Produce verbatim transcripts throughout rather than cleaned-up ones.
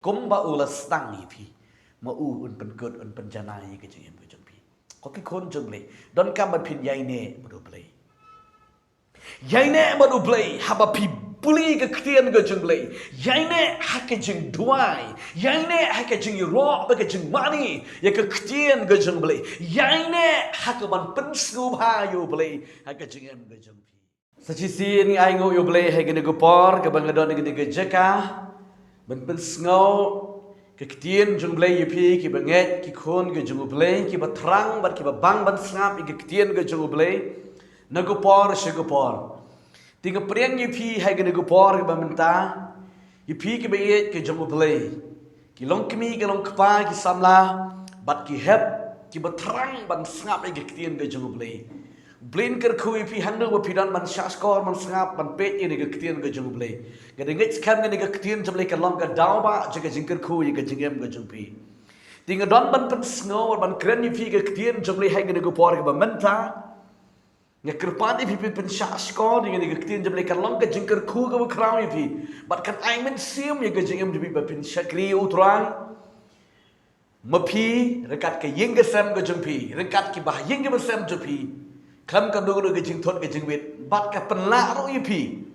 Kumba u la sdang ïa phi, ma u un pynkut, un pynjanai ïa ka jingim ka jong phi. Ko ki khun jong U Blei, donkam ba phin ïaineh bad U Blei. Ïaineh bad U Blei haba phi pule ka ktien ka jong U Blei. Ïaineh ha ka jingduwai. Ïaineh ha ka jingïaroh bad ka jingmane ïa ka ktien ka jong U Blei. Ïaineh ha ka ban pynsngewbha ïa U Blei ha ka jingim ka jong phi. Sa shisien ngi ainguh ïa U Blei ha kane ka por kaba nga don ha kane ka jaka ban pynsngew ka ktien jong U Blei ïa phi kiba ngeit, ki khun ka jong U Blei, kiba thrang bad kiba bang ban sngap ïa ka ktien ka jong U Blei na ka por sha ka por. Te nga pdiang ïa phi ha kane ka por kaba mynta, ïa phi kiba ïeit ka jong U Blei, ki longkmie, ki longkpa, ki samla bad ki hep kiba thrang ban sngap ïa ka ktien ka jong U Blei. U Blei un kyrkhu ïa phi hangno ba phi don ban shahshkor, ban sngap, ban peit ïa kane ka ktien ka jong U Blei. Nga da ngeit skhem ïa kane ka ktien jong U Blei kan long ka daw ba jong ka jingkyrkhu ïa ka jingim ka jong phi. Te nga don ban pynsngew, ban kren ïa phi ka ktien jong U Blei ha kane ka por kaba mynta. Nga kyrpad ïa phi, phin pynshahshkor ïa kane ka ktien jong U Blei, kan long ka jingkyrkhu kaba khraw ïa phi. Bad kan ai mynsiem ïa ka jingim jong phi ba phin shakri ïa U Trai. Ma phi, ryngkat ka ïing ka sem ka jong phi, ryngkat kiba ha ïing kiba sem jong phi, khlem kano kano ka jingthut ka jingwit, bad ka pynlah ruh ïa phi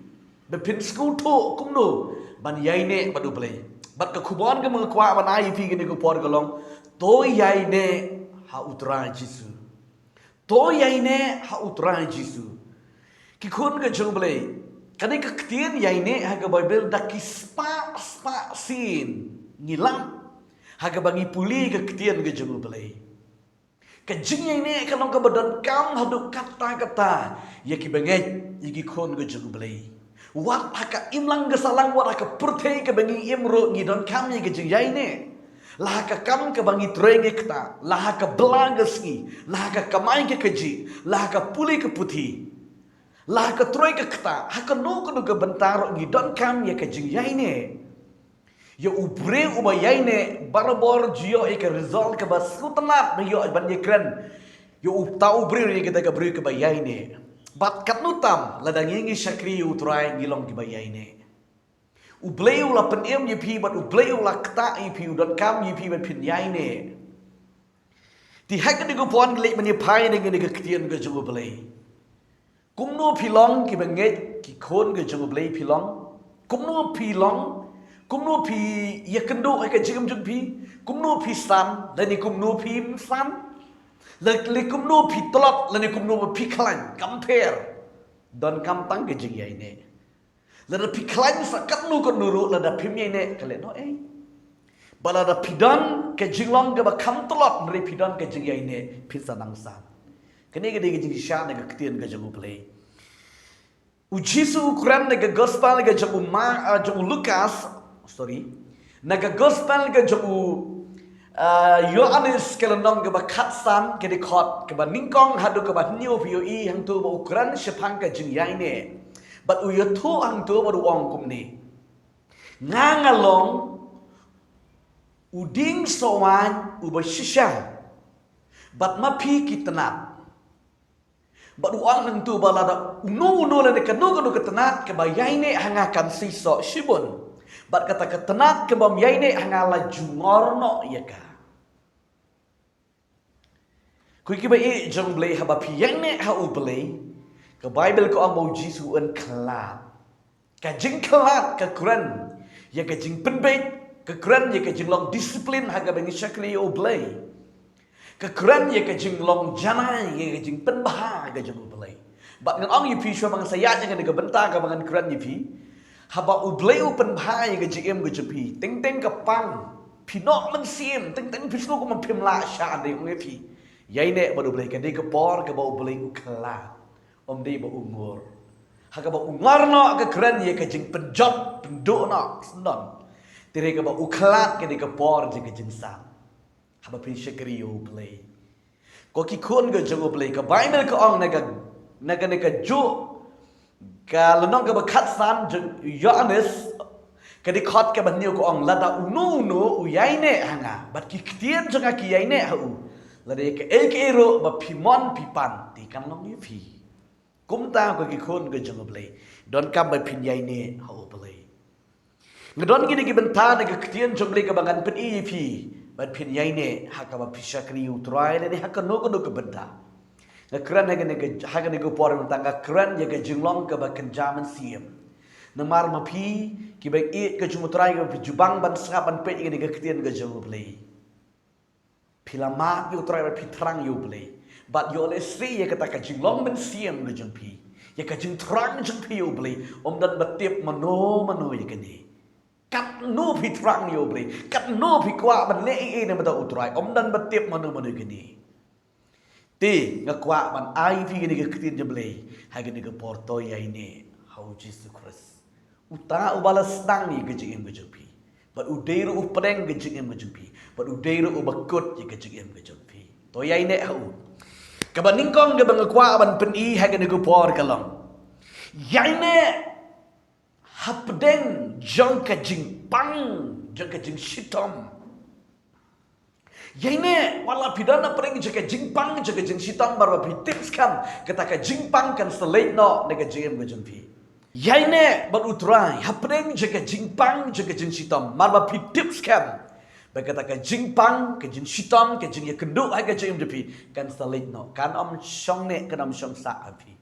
ba phin sngewthuh kumno ban ïaineh bad U Blei. Bad ka khubor kaba nga kwah ban ai ïa phi kane ka por ka long, to ïaineh ha U Trai Jisu. To ïaineh ha U Trai Jisu. Ki khun ka jong U Blei, kane ka ktien ïaineh ha ka Baibl da ki spah spah sien ngi lap ha kaba ngi pule ka ktien ka jong U Blei. Ka jingïaineh ka long kaba donkam haduh katta katta ïa kiba ngeit, ïa ki khun ka jong U Blei. Wat ha ka imlang ka sahlang, wat ha ka pyrthei kaba ngi im ruh, ngi donkam ïa ka jingïaineh. La ha ka kam kaba ngi trei ngi ktah, la ha ka bylla ka sngi, la ha ka kamai ka kajih, la ha ka pule ka puthi, la ha ka trei ka ktah, ha kano kano ka bynta ruh ngi donkam ïa ka jingïaineh. Ïa u briew uba ïaineh barabor ju ïoh ïa ka result kaba sngewtynnat ba ïoh ban ïakren ïa uta u briew, ïa kata ka briew kaba ïaineh. Bad katno tam lada ngi ngi shakri ïa U Trai ngi long kiba ïaineh. U Blei u la pynim ïa phi bad U Blei u la ktah ïa phi, u donkam ïa phi ba phin ïaineh. Te ha kane ka por ngi leit ban ïa phai na kane ka ktien ka jong U Blei. Kumno phi long kiba ngeit, ki khun ka jong U Blei phi long? Kumno phi long? Kumno phi ïakynduh ha ka jingim jong phi? Kumno phi san lane kumno phim san? La, lane kumno phi tlot lane kumno ba phi khlaiñ? Kam pher. Donkam tang ka jingïaineh. Lada phi khlaiñ sa katno katno ruh, lada phim ïaineh ka lehnohei. Bad lada phi don ka jinglong kaba kham tlot hynrei phi don ka jingïaineh, phin sa nang san. Kane ka dei ka jingshisha na ka ktien ka jong U Blei. U Jisu u kren na ka gospel ka jong u Ma, ah, jong u Lukas, sorry, na ka gospel ka jong u, ah, Ïoannis ka lynnong kaba khatsan, ka dkhot kaba nyngkong haduh kaba hynñiew, phi ïohi hangto ba u kren shaphang ka jingïaineh. Bad u ïathuh hangto bad u ong kumne: Nga nga long u dieng sohwaiñ uba shisha, bad ma phi ki tnat. Bad u ong hangto ba lada uno uno lane kano kano ka tnat kaba ïaineh ha nga kan seisoh shibun, bad kata ka tnat kabym ïaineh ha nga la ju ngor noh ïa ka. Ko kiba ïeit jong U Blei, haba phi ïaineh ha U Blei, ka Baibl ka ong ba U Jisu un khlad. Ka jingkhlad ka kren ïa ka jingpynbeit, ka kren ïa ka jinglong discipline ha kaba ngi shakri ïa U Blei. Ka kren ïa ka jinglong janai, ïa ka jingpynbha ka jong U Blei. Bad ngan ong ïa phi shuwa ba ngan sa ïaid ïa kane ka bynta kaba ngan kren ïa phi, haba U Blei u pynbha ïa ka jingim ka jong phi, teng teng ka pang, phi noh mynsiem, teng teng phi sngew kumba phim lah shah, hynrei ong ïa phi, ïaineh bad U Blei, ka dei ka por kaba U Blei u khlad. Ym dei ba u ngor. Ha kaba u ngor noh ka kren ïa ka jingpynjot pynduh noh, sngewdon. Te hynrei kaba u khlad ka dei ka por jong ka jingsan. Haba phin shakri ïa U Blei. Ko ki khun ka jong U Blei, ka Baibl ka ong na ka, na kane kajuh ka lynnong kaba khatsan jong u Ïoannis, ka dkhot kaba hynñiew ka ong: Lada uno uno u ïaineh ha nga, bad ki ktien jong nga ki ïaineh ha u, lada ïa kaei kaei ruh ba phi mon phi pan, te kan long ïa phi. Kumta ko ki khun ka jong U Blei, donkam ba phin ïaineh ha U Blei. Nga don kine ki bynta na ka ktien jong U Blei kaba ngan pyni ïa phi ban phin ïaineh ha kaba phi shakri ïa U Trai lane ha kano kano ka bynta. Nga kren ha kane ka, ha kane ka por mynta nga kren ïa ka jinglong kaba kynja mynsiem. Namar ma phi kiba ïeit ka jong U Trai kaba phi ju bang ban sngap ban peit ïa kane ka ktien ka jong U Blei, phi la mad ïa U Trai bad phi thrang ïa U Blei, bad ïoh lehse ïa kata ka jinglong mynsiem ka jong phi, ïa ka jingthrang jong phi ïa U Blei, ym don ba tip mano mano ïa kane. Katno phi thrang ïa U Blei, katno phi kwah ban leh ei ei na bynta U Trai, ym don ba tip mano mano ïa kane. Te nga kwah ban ai phi kane ka ktien jong U Blei ha kane ka por, to ïaineh ha U Jisu Khrist. Uta uba la sdang ïa ka jingim ka jong phi, bad u dei ruh u pdeng ka jingim ka jong phi, bad u dei ruh uba kut ïa ka jingim ka jong phi. To ïaineh ha u. Kaba nyngkong kaba nga kwah ban pyni ha kane ka por ka long, ïaineh hapdeng jong ka jingpang, jong ka jingshitom. Ïaineh, wat la phi don hapdeng jong ka jingpang, jong ka jingshitom, namar ba phi tip skhem kata ka jingpang kan sa leit noh na ka jingim ka jong phi. Ïaineh bad U Trai hapdeng jong ka jingpang, jong ka jingshitom, namar ba phi tip skhem ba kata ka jingpang, ka jingshitom, ka jingïakynduh ha ka jingim jong phi kan sa leit noh, kan ym shong neh, kan ym shong sah ha phi.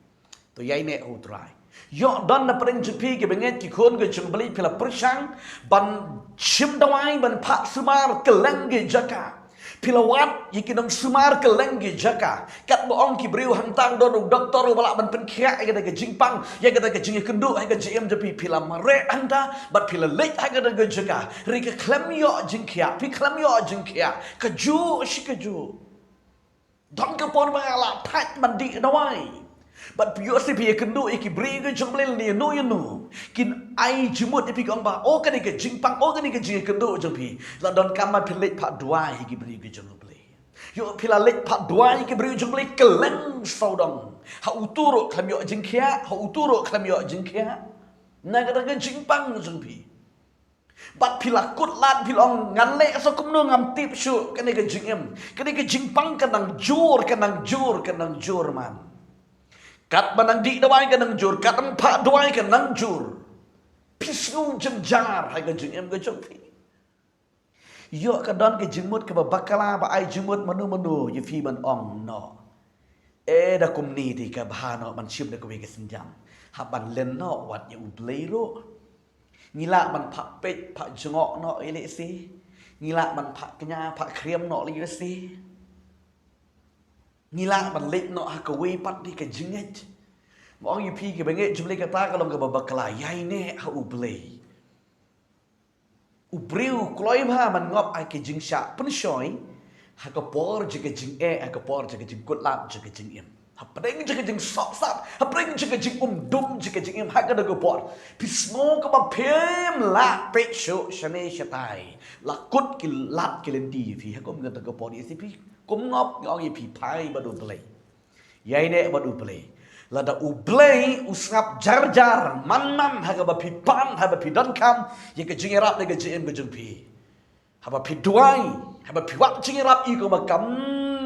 To ïaineh ha U Trai. Ïoh don na pdeng jong phi kiba ngeit, ki khun ka jong U Blei, phi la pyrshang ban shim dawai, ban phah sumar kylleng ki jaka. Phi la wad ïa ki nongsumar kylleng ki jaka. Katba ong ki briew, hangta don u doktor uba lah ban pynkhiah ïa kata ka jingpang, ïa kata ka jingïakynduh ha ka jingim jong phi, phi la mareh hangta bad phi la leit ha kata ka jaka. Hynrei ka khlem ïoh jingkhiah, phi khlem ïoh jingkhiah. Kajuh shi kajuh. Don ka por ba nga la thait ban dih dawai. Bad phi ïoh lehse phi ïakynduh ïa ki briew ki jong U Blei lane ïano ïano. Kin ai jingmut ïa phi, ki ong ba, o kane ka jingpang, o kane ka jingïakynduh jong phi. La donkam ba phin leit phah duwai ïa ki briew ki jong U Blei. Ïoh phi la leit phah duwai ïa ki briew jong U Blei kylleng sawdong. Ha utu ruh khlem ïoh jingkhiah, ha utu ruh khlem ïoh jingkhiah. Na kata ka jingpang jong phi. Bad phi la kut lad, phi la ong, ngan leh sa kumno ngam tip shuh, kane ka jingim. Kane ka jingpang ka nang jur, ka nang jur, ka nang jur man. Katba nang dih dawai ka nang jur, katba phah dawai ka nang jur. Phi sngew jynjar ha ka jingim ka jong phi. Ïoh ka don ka jingmut kaba bakla ba ai jingmut mano mano ïa phi ban ong noh, eh, da kumne te ka bha noh ban shim da kawei ka sienjam. Hap ban len noh wat ïa U Blei ruh. Ngi lah ban phah peit phah jngoh noh ïa lehse. Ngi lah ban phah kñia phah khriam noh ïa lehse. Ngi lah ban leit noh ha kawei pat de ka jingngeit. Nga ong ïa phi kiba ngeit jong U Blei, kata ka long kaba bakla. Ïaineh ha U Blei. U briew u kloi bha ban ngop ha ka jingshah pynshoi ha ka por jong ka jingeh, ha ka por jong ka jingkut lad jong ka jingim. Hapdeng jong ka jingsopsat, hapdeng jong ka jingumdum jong ka jingim, ha kata ka por phi sngew kaba phim lah peit shuh shane shatai. La kut ki lad ki lynti ïa phi, ha kum kata ka por ïa phi kum ngop, nga ong ïa phi, phai bad U Blei. Ïaineh bad U Blei. Lada U Blei u sngap jar jar man man ha kaba phi pan, ha kaba phi donkam ïa ka jingïarap na ka jingim ka jong phi. Haba phi duwai, haba phi wad jingïarap ïa kaba kam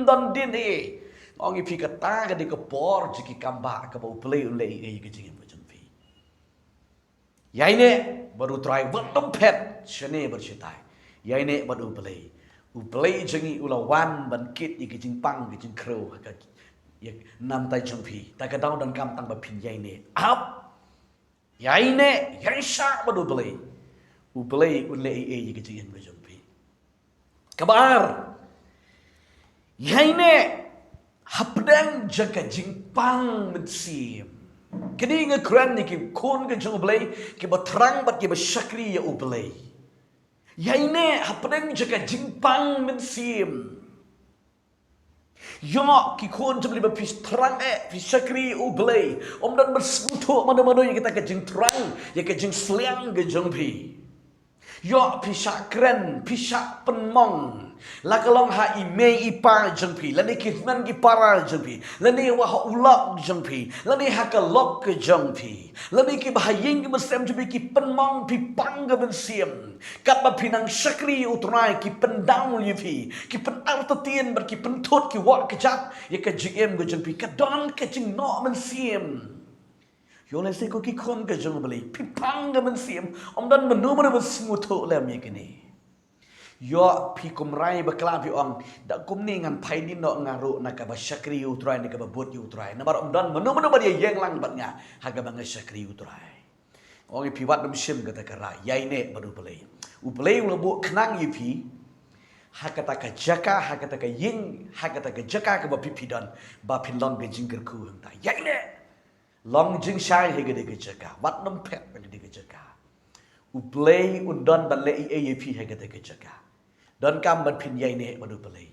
don dien eh, nga ong ïa phi kata ka dei ka por jong ki kam bah kaba U Blei un leh ïa ka jingim ka jong phi. Ïaineh bad U Trai, wat ym phet shane bad shatai. Ïaineh bad U Blei. U Blei jong ngi u la wan ban kit ïa ka jingpang ka jingkhrew ha ka, ïa namar jong phi. Ta ka daw donkam tang ba phin ïaineh. Ap. Ïaineh, ïaishah bad U Blei. U Blei un leh ei ei ïa ka jingim ka jong phi. Kaba ar, ïaineh hapdeng jong ka jingpang mynsiem. Kane nga kren ïa ki khun ka jong U Blei kiba thrang bad kiba shakri ïa U Blei. Ïaineh hapdeng jong ka jingpang mynsiem. Ïoh ki khun jong U Blei ba phi thrang eh, phi shakri U Blei, ym don ba sngewthuh mano mano ïa kata ka jingthrang, ïa ka jingsliang ka jong phi. Ïoh phi shah kren, phi shah pynmong, la ka long ha i mei i pa jong phi, lane ki hynmen ki para jong phi, lane wa ha u lok jong phi, lane ha ka lok ka jong phi, lane kiba ha ïing ki mynsiem jong phi ki pynmong, phi pang ka mynsiem. Katba phi nang shakri U Trai ki pyndown ïa phi, ki pynartatien bad ki pynthut ki wah kjat ïa ka jingim ka jong phi, ka don ka jingnoh mynsiem. Ïoh lehse ko ki khun ka jong U Blei, phi pang ka mynsiem, ym don mano mano ba sngewthuh lem ïa kane. Ïoh phi kumrai bakla phi ong, da kumne ngan phai lyngngoh nga ruh na kaba shakri ïa U Trai, na kaba bud ïa U Trai. Namar ym don mano mano ba ïeng lang bad nga ha kaba nga shakri ïa U Trai. Ong ïa phi, wat nym shim kata ka rai, ïaineh bad U Blei. U Blei u la buh khnang ïa phi ha kata ka jaka, ha kata ka ïing, ha kata ka jaka kaba phi phi don, ba phin long ka jingkyrkhu hangta. Ïaineh. Long jingshai ha kata ka jaka, wat nym phet ha kata ka jaka. U Blei un don ban leh ei ei ïa phi ha kata ka jaka. Donkam ban phin ïaineh bad U Blei.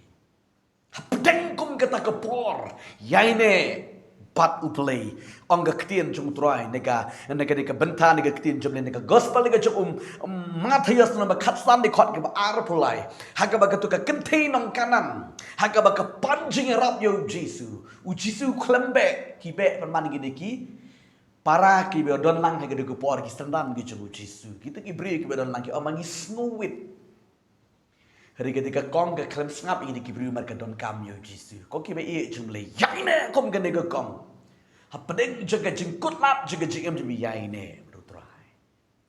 Hapdeng kum kata ka por, ïaineh bad U Blei. Ong ka ktien jong U Trai, na ka, na ka, na ka bynta, na ka ktien jong U Blei, na ka gospel, na ka jong u, um, Mathaios lynnong ba khatsan dkhot kaba arphew lai. Ha kaba katu ka kynthei nong Kanaan, ha kaba ka pan jingïarap ïa U Jisu. U Jisu u khlem beh, ki beh pynban kine ki para kiba don lang ha kata ka por, ki synran ki jong U Jisu. Kita ki briew kiba don lang ki ong ma ngi sngewwit. Hynrei kata ka kong ka khlem sngap ïa kine ki briew namar ka donkam ïa U Jisu. Ko kiba ïeit jong U Blei, ïaineh kum kane ka kong. Hapdeng jong ka jingkutlad jong ka jingim jong phi, ïaineh bad U Trai.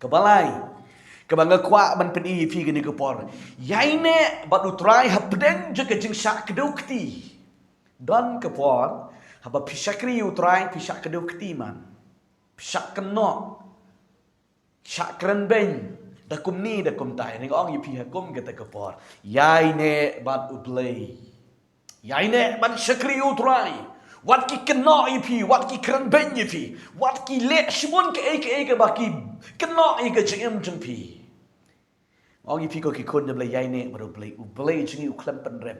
Kaba lai, kaba nga kwah ban pyni ïa phi kane ka por, ïaineh bad U Trai hapdeng jong ka jingshah kdew kti. Don ka por haba phi shakri ïa U Trai phi shah kdew kti man, phi shah kynnoh, shah kren beiñ, da kumne da kumtai. Nga ong ïa phi ha kum kata ka por, ïaineh bad U Blei. Ïaineh ban shakri ïa U Trai. Wat ki kynnoh ïa phi, wat ki kren beiñ ïa phi, wat ki leh shibun kaei kaei kaba ki kynnoh ïa ka jingim jong phi. Nga ong ïa phi ko ki khun jong U Blei, ïaineh bad U Blei. U Blei jong ngi u khlem pynrem.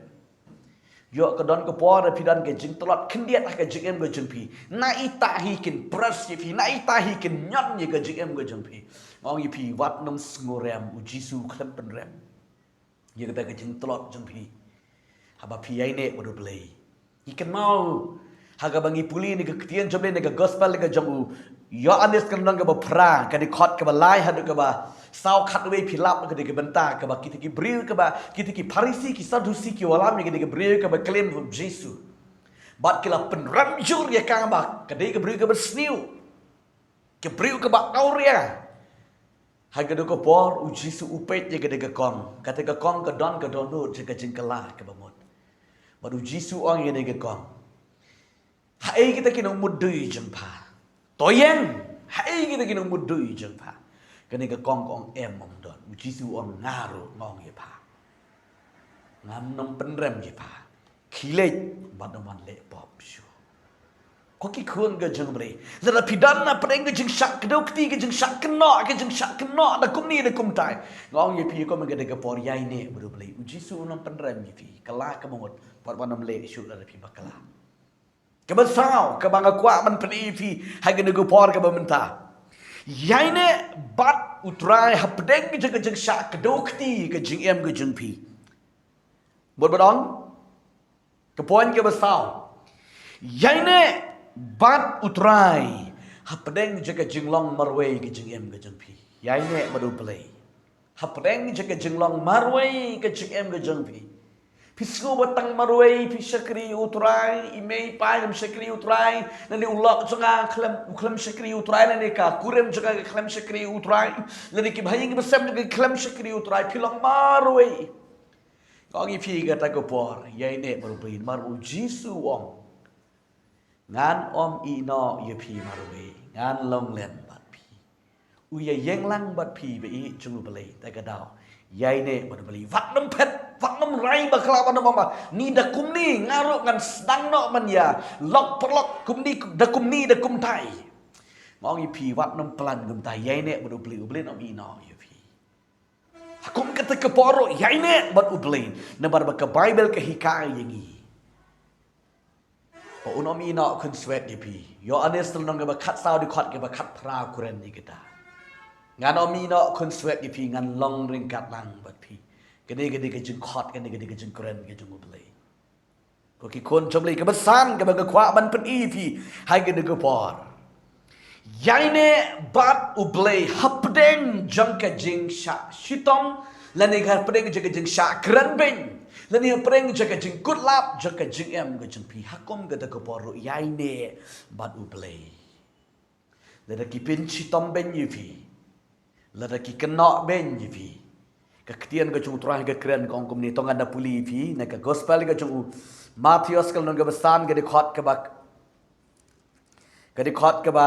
Ïoh ka don ka por phi don ka jingtlot khyndiat ha ka jingim ka jong phi. Na ita hi kin press ïa phi, na ita hi kin ñion ïa ka jingim ka jong phi. Nga ong ïa phi, wat nym sngewrem, U Jisu u khlem pynrem ïa kata ka jingtlot jong phi haba phi ïaineh bad U Blei. Ngi kynmaw ha kaba ngi pule na ka ktien jong U Blei, na ka gospel ka jong u Ïoannis ka lynnong kaba phra, ka dkhot kaba lai haduh kaba saw, khatwei phi lap ka dei ka bynta kaba kita ki briew kaba, kita ki Pharisi, ki Sadusi, ki wallam ïa ka dei ka briew kaba claim ha U Jisu. Bad ki la pynrem jur ïa ka ba ka dei ka briew kaba sniew, ka briew kaba awria. Ha kata ka por U Jisu u peit ïa kata ka kong. Kata ka kong ka don ka dohnud jong ka jingkylla kaba mut. Bad U Jisu u ong ïa kata ka kong, haei kita ki nongmutdui jong pha? To ïeng, haei kita ki nongmutdui jong pha? Kane ka kong ka ong, em, ym don. U Jisu u ong, nga ruh nga ong ïa pha, ngam nang pynrem ïa pha. Khie leit bad ym wan leh pop shuh. Ko ki khun ka jong U Blei, lada phi don na pdeng ka jingshah kdew kti, ka jingshah kynnoh, ka jingshah kynnoh da kumne da kumtai, nga ong ïa phi, ko mynta ka dei ka por ïaineh bad U Blei. U Jisu u nang pynrem ïa phi. Kylla kaba mut, bad wat nym leh shuh lada phi bakla. Kaba saw, kaba nga kwah ban pyni ïa phi ha kane ka por kaba mynta, ïaineh bad U Trai hapdeng ka jing, ka jingshah kdew kti ka jingim ka jong phi. Bad bad ong, ka point kaba saw, ïaineh bad U Trai hapdeng jong ka jinglong marwei ka jingim ka jong phi. Ïaineh bad U Blei hapdeng jong ka jinglong marwei ka jingim ka jong phi. Phi sngew ba tang marwei phi shakri ïa U Trai, i mei i pa ym shakri ïa U Trai, lane u lok jong nga khlem, u khlem shakri ïa U Trai, lane ka kurim jong nga ka khlem shakri ïa U Trai, lane ki bahaïing ki basem jong nga ki khlem shakri ïa U Trai, phi long marwei. Nga ong ïa phi kata ka por, ïaineh bad U Blei, namar U Jisu u ong, ngan ym ïehnoh ïa phi marwei, ngan long lem bad phi. U ïaïeng lang bad phi, ba ïeit jong U Blei. Te ka daw, ïaineh bad U Blei. Wat nym phet, wat nym rai bakla, wat nym ong ba ni da kumne nga ruh ngan sdang noh ban ïa lok paralok kumne, da kumne da kumtai. Nga ong ïa phi, wat nym plan kumta, ïaineh bad U Blei, U Blei un ym ïehnoh ïa phi. Ha kum kata ka por ruh ïaineh bad U Blei, namar ba ka Baibl ka hikai ïa ngi ba un ym ïehnoh khunswet ïa phi. Ïoannis lynnong kaba khatsaw dkhot kaba khatphra u kren ïa kata. Ngan ym ïehnoh khunswet ïa phi, ngan long ryngkat lang bad phi. Kane ka dei ka jingkhot, kane ka dei ka jingkren ka jong U Blei. Ko ki khun jong U Blei, kaba san kaba nga kwah ban pyni ïa phi ha kane ka por, ïaineh bad U Blei hapdeng jong ka jingshah shitom, lane hapdeng jong ka jingshah kren beiñ, lane hapdeng jong ka jingkutlad jong ka jingim ka jong phi. Ha kum kata ka por ruh ïaineh bad U Blei. Lada ki pynshitom beiñ ïa phi, lada ki kynnoh beiñ ïa phi, ka ktien ka jong U Trai ka kren ka ong kumne, to ngan da pule ïa phi na ka gospel ka jong u Mathaios ka lynnong kaba san, ka dkhot kaba, ka dkhot kaba,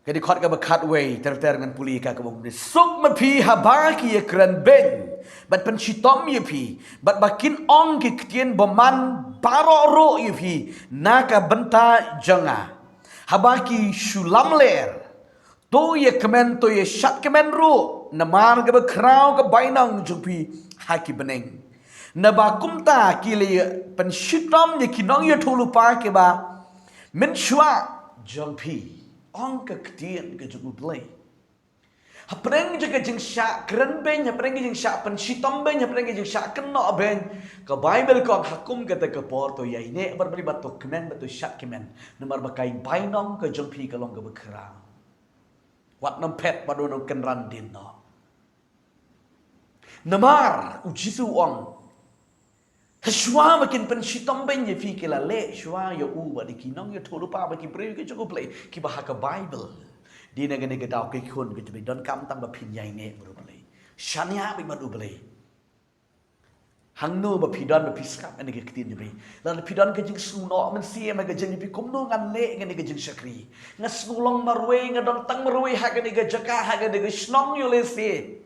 ka dkhot kaba khatwei ter ter, ngan pule ïa ka, kaba ong kumne: Suk ma phi haba ki ïakren beiñ bad pynshitom ïa phi, bad ba kin ong ki ktien bymman baroh ruh ïa phi na ka bynta jong nga. Haba ki shu lamler, to ïa kmen, to ïa shad kmen ruh, namar kaba khraw ka bainong jong phi ha ki bneng. Naba kumta ki la pynshitom ïa ki nongïathuhlypa kiba mynshuwa jong phi, ong ka ktien ka jong U Blei. Hapdeng jong ka jingshah kren beiñ, hapdeng ka jingshah pynshitom beiñ, hapdeng ka jingshah kynnoh beiñ, ka Baibl ka ong ha kum kata ka por to ïaineh bad U Blei, bad to kmen, bad to shad kmen, namar ba ka bainong ka jong phi ka long kaba khraw. Wat nym phet, wat nym kynran dien noh. Namar U Jisu u ong, ha shuwa ba kin pynshitom beiñ ïa phi, ki la leh shuwa ïa u bad ïa ki nongïathuhlypa, bad ki briew ki jong U Blei kiba ha ka Baibl. Dei na kane ka daw, ki khun ki jong U Blei, donkam tang ba phin ïaineh bad U Blei, shaniah bad U Blei. Hangno ba phi don ba phi sngap ïa kane ka ktien jong U Blei, lada phi don ka jingsngew noh mynsiem ha ka jingim, phi, kumno ngan leh ïa kane ka jingshakri? Nga sngew long marwei, nga don tang marwei ha kane ka jaka, ha kane ka shnong, ïoh lehse,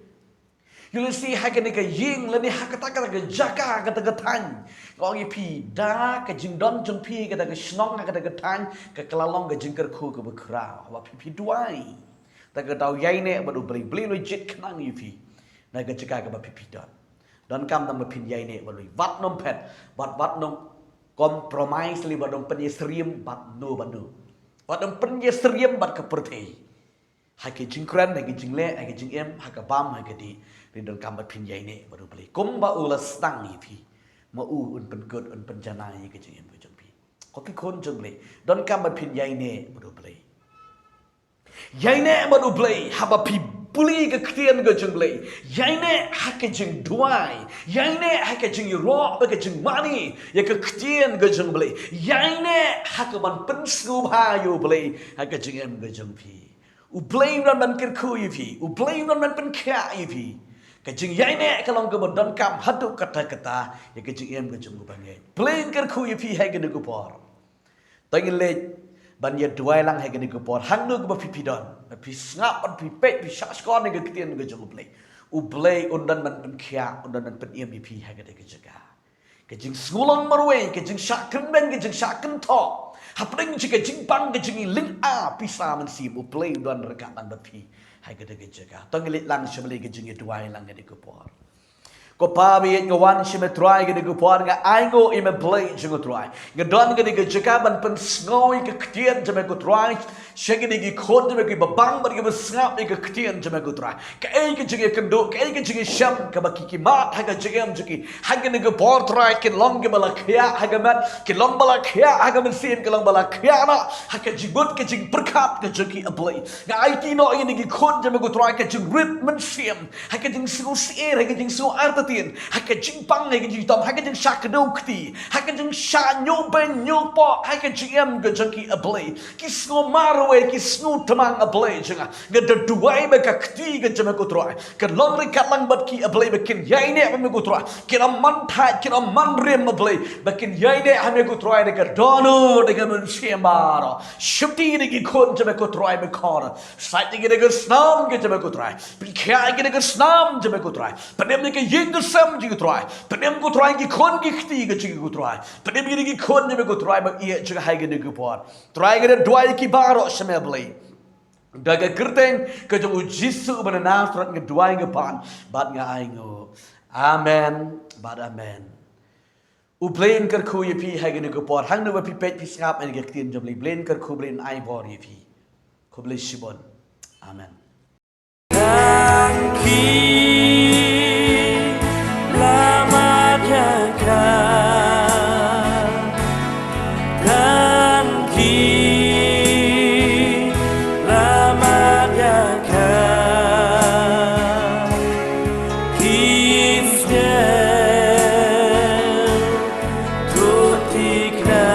ïoh lehse ha kane ka ïing, lane ha kata, kata ka jaka, kata ka thaiñ. Nga ong ïa phi, da ka jingdon jong phi ha kata ka shnong, ha kata ka thaiñ, ka, ka la long ka jingkyrkhu kaba khraw. Haba phi, phi duwai, da ka daw ïaineh bad U Blei, U Blei u la jied khnang ïa phi na ka jaka kaba phi, phi don. Donkam tang ba phin ïaineh bad U Blei, wat nym phet, wat, wat nym compromise lei, wat nym pynïasyriem bad no bad no, wat nym pynïasyriem bad ka pyrthei. Ha ka jingkren, ha ka jingleh, ha ka jingim, ha ka bam, ha ka dih, hynrei donkam ba phin ïaineh bad U Blei. Kumba u la sdang ïa phi, ma u un pynkut, un pynjanai ïa ka jingim ka jong phi. Ko ki khun jong U Blei, donkam ba phin ïaineh bad U Blei. Ïaineh bad U Blei haba phi pule ka ktien ka jong U Blei. Ïaineh ha ka jingduwai, ïaineh ha ka jingïaroh bad ka jingmane ïa ka ktien ka jong U Blei. Ïaineh ha ka ban pynsngewbha ïa U Blei ha ka jingim ka jong phi. U Blei un wan ban kyrkhu ïa phi, U Blei un wan ban pynkhiah ïa phi. Ka jingïaineh ka long kaba donkam haduh katta katta ïa ka jingim ka jong u bangeit. U Blei un kyrkhu ïa phi ha kane ka por. To ngin leit ban ïa duwai lang ha kane ka por. Hangno kaba phi, phi don, ba phi sngap, ba phi peit, phi shahshkor na ka ktien ka jong U Blei, U Blei un don ban pynkhiah, un don ban pynim ïa phi ha kata ka jaka. Ka jingsngewlong marwei, ka jingshah kynbeiñ, ka jingshah kynthoh, hapdeng jong ka jingpang, ka jingïaleh pisa mynsiem, U Blei u don ryngkat lang bad phi ha kata ka jaka. To ngin leit lang sha U Blei, ka jingïaduwai lang ha kane ka por. Ko Pa ba ïeit, nga wan sha me Trai ha kane ka por, nga ainguh ïa me Blei jong nga Trai. Nga don ha kane ka jaka ban pynsngew ïa ka ktien jong me ko Trai. Sha kine ki khun jong me kiba bang bad kiba sngap ïa ka ktien jong me ko Trai. Kaei ka jingïakynduh, kaei ka jingïashem kaba ki, ki mad ha ka jingim jong ki ha kane ka por Trai, kin long kiba la khiah ha ka met, kin long ba la khiah ha ka mynsiem, kin long ba la khiah noh ha ka jingmut ka jingpyrkhat ka jong ki, A Blei. Nga aiti noh ïa kine ki khun jong me ko Trai ka jingrit mynsiem, ha ka jingsngewsyier, ha ka jingsngew artatien, ha ka jingpang, ha ka jingtom, ha ka jingshah kdew kti, ha ka jingshah ñiuh beiñ ñiuh poh ha ka jingim ka jong ki, A Blei. Ki sngew marwei, ki sngew tmang, A Blei jong nga. Nga da duwai ba ka kti ka jong me ko Trai kan long ryngkat lang bad ki, A Blei, ba kin ïaineh bad me ko Trai, kin ym man thait, kin ym man rim, A Blei, ba kin ïaineh ha me ko Trai da ka dohnud, da ka mynsiem baroh. Sheptieng ïa kine ki khun jong me ko Trai, me khor. Sait ïa ki da ka snam ka jong me ko Trai. Pynkhiah ïa ki da ka snam jong me ko Trai. Pynim ïa ka ïing ka sem jong ki ko Trai. Pynim ko Trai ïa ki khun ki kti ka jong ki ko Trai. Pynim ïa kine ki khun jong me ko Trai ba ïeit jong nga ha kane ka por. Trai, nga da duwai ïa ki baroh sha me, A Blei. Da ka kyrteng ka jong U Jisu uba na Nasareth nga duwai, nga pan bad nga ainguh. Amen bad amen. U Blei un kyrkhu ïa phi ha kane ka por. Hangno ba phi peit phi sngap ïa ka ktien jong U Blei, U Blei un kyrkhu, U Blei un ai bor ïa phi. Khublei shibun. Amen. Tang ki la mad ïa ka. Tang ki la mad ïa ka. Ki sngewthuh thikna.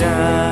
Shah